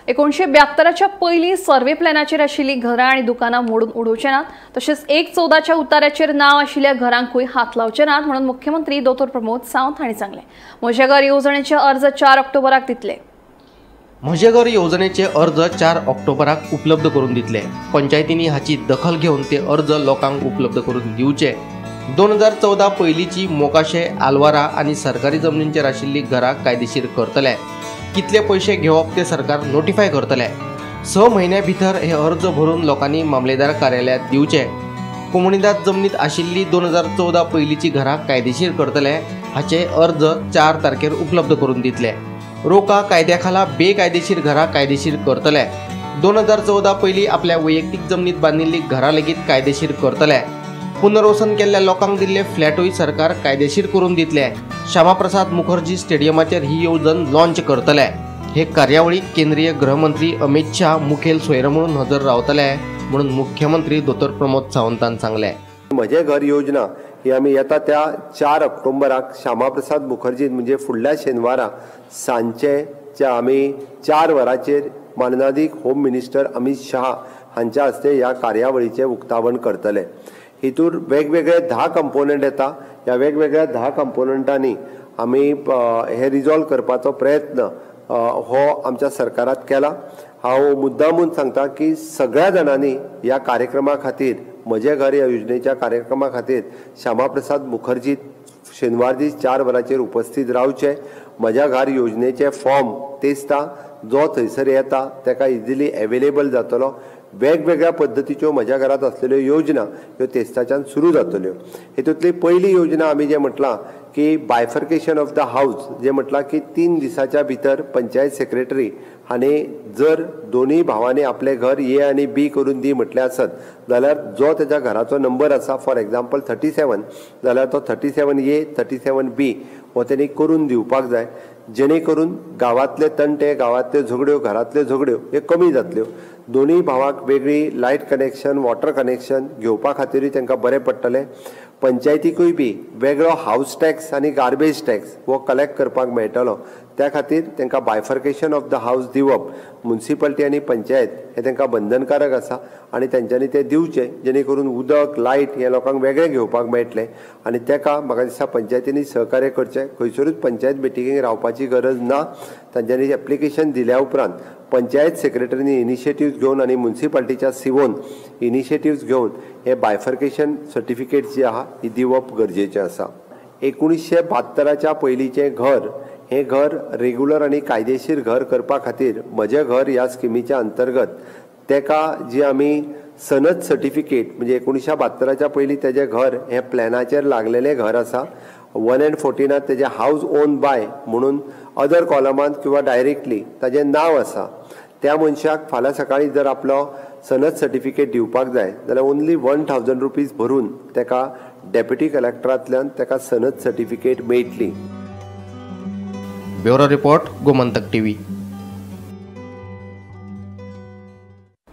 1972च्या पयलीं सर्वे प्लॅनाचेर आशिल्लीं घरां आनी दुकानां मोडून उडोवचे नात, तशेंच 1/14च्या उतार्याचेर नांव आशिल्ल्या घरांकूय हात लावचे नात म्हणून मुख्यमंत्री दोतोर प्रमोद सावंत हांणी सांगलें. म्हजें घर येवजणेचे अर्ज 4 ऑक्टोबराक दितले. म्हजें घर येवजणेचे अर्ज 4 ऑक्टोबराक उपलब्ध करून दितले. पंचायतींनी हाची दखल घेवन ते अर्ज लोकांक उपलब्ध करून दिवचे. 2014 पयलींची मोकाशे, आलवारा आनी सरकारी जमनींचेर आशिल्लीं घरां कायदेशीर करतले. कितले पयशे घेवप ते सरकार नोटिफाय करतले. 6 म्हयन्या भितर हे अर्ज भरून लोकांनी मामलेदार कार्यालयांत दिवचे. कोमुनिदाद जमनीत आशिल्ली 2014 पयलींची घरां कायदेशीर करतले हाचे अर्ज 4 तारखेर उपलब्ध करून दितले. रोका कायद्या खाला बेकायदेशीर घरां कायदेशीर करतले. 2014 पयलीं आपल्या वैयक्तीक जमनीत बांदिल्लीं घरां लेगीत कायदेशीर करतले. पुनर्वसन केल्ल्या लोकांक दिल्ले फ्लॅटूय सरकार कायदेशीर करून दितले. श्यामाप्रसाद मुखर्जी स्टेडियमाचेर ही येवजण लॉन्च करतले. हे कार्यावळीक केंद्रीय गृहमंत्री अमित शाह मुखेल सोयरे म्हणून हजर रावतले म्हणून मुख्यमंत्री दोतोर प्रमोद सावंतान सांगले. म्हजें घर योजना ही आमी येता त्या 4 ऑक्टोबराक श्यामाप्रसाद मुखर्जी म्हणजे फुडल्या शेनवारा सांजचे आमी 4 वरांचेर माननादीक होम मिनिस्टर अमित शाह हांच्या हस्ते ह्या कार्यावळीचें उक्तावण करतले. हितूर वेगवेगळे 10 कंपोनंट येता. ह्या वेगवेगळ्या 10 कंपोनंटांनी आमी हे रिजॉल्व करपाचो प्रयत्न हो आमच्या सरकारात केला. हांव मुद्दामून सांगता की सगळ्या जाणांनी ह्या कार्यक्रमा खातीर, म्हजें घर ह्या योजनेच्या कार्यक्रमा खातीर श्यामाप्रसाद मुखर्जी शेनवार दीस 4 वरांचेर उपस्थित रावचे. म्हज्या घर योजनेचे फॉर्म तेस्ता जो थंयसर येता ताका इजिली एवेलेबल जातलो. वेगवेगळ्या पद्दतीच्यो म्हज्या घरांत आसलेल्यो योजना ह्यो तेस्ताच्यान सुरू जातल्यो. हेतूंतली पयली योजना आमी जें म्हटलां की बायफर्केशन ऑफ the house, जें म्हटलां की 3 दिसाच्या भितर पंचायत सेक्रेटरी हांणी जर दोनूय भावांनी आपलें घर ए आनी बी करून दी म्हटलें आसत जाल्यार जो तेज्या घराचो नंबर आसा, फॉर एग्जाम्पल 37, जाल्यार तो 37A 37B हो तेणी करून दिवपाक जाय, जेणे करून गांवांतले तंटे, गांवांतल्यो झगड्यो, घरांतल्यो झगड्यो हे कमी जातल्यो. दोनूय भावांक वेगळी लायट कनेक्शन, वॉटर कनेक्शन घेवपा खातीरूय तांकां बरें पडटलें. पंचायतीकूय बी वेगळो हावस टॅक्स आनी गार्बेज टॅक्स हो कलेक्ट करपाक मेळटलो. त्या खातीर तांकां बायफर्केशन ऑफ the house दिवप मुन्सिपालिटी आनी पंचायत हें तांकां बंधनकारक आसा आनी तेंच्यांनी तें दिवचें, जेणे करून उदक, लायट हें लोकांक वेगळें घेवपाक मेळटलें. आनी ताका म्हाका दिसता पंचायतींनी सहकार्य करचें. खंयसरूच पंचायत मिटिंगेक रावपाची गरज ना. तांच्यांनी एप्लिकेशन दिल्या उपरांत पंचायत सेक्रेटरीनी इनिशिएटिव्स घेवन आनी मुन्सिपालिटीच्या सीओन इनिशिएटिव्स घेवन हे बायफर्केशन सर्टिफिकेट जी आहा ही दिवप गरजेचें आसा. 1972च्या पयलींचें घर हें घर रेगुलर आनी कायदेशीर घर करपा खातीर म्हजें घर ह्या स्किमीच्या अंतर्गत तेका जी आमी सनद सर्टिफिकेट म्हणजे 1972च्या पयलीं तेजें घर हें प्लॅनाचेर लागलेलें घर आसा. 1 and 14 तेजें हावज ओन बाय म्हणून अदर कॉलमांत किंवा डायरेक्टली ताजें नांव आसा. त्या मनशाक फाल्यां सकाळीं जर आपलो सनद सर्टिफिकेट दिवपाक जाय जाल्यार ओन्ली 1000 रुपीज भरून तेका डेप्युटी कलेक्टरांतल्यान तेका सनद सर्टिफिकेट मेळटली. Bureau report, Gomantak TV.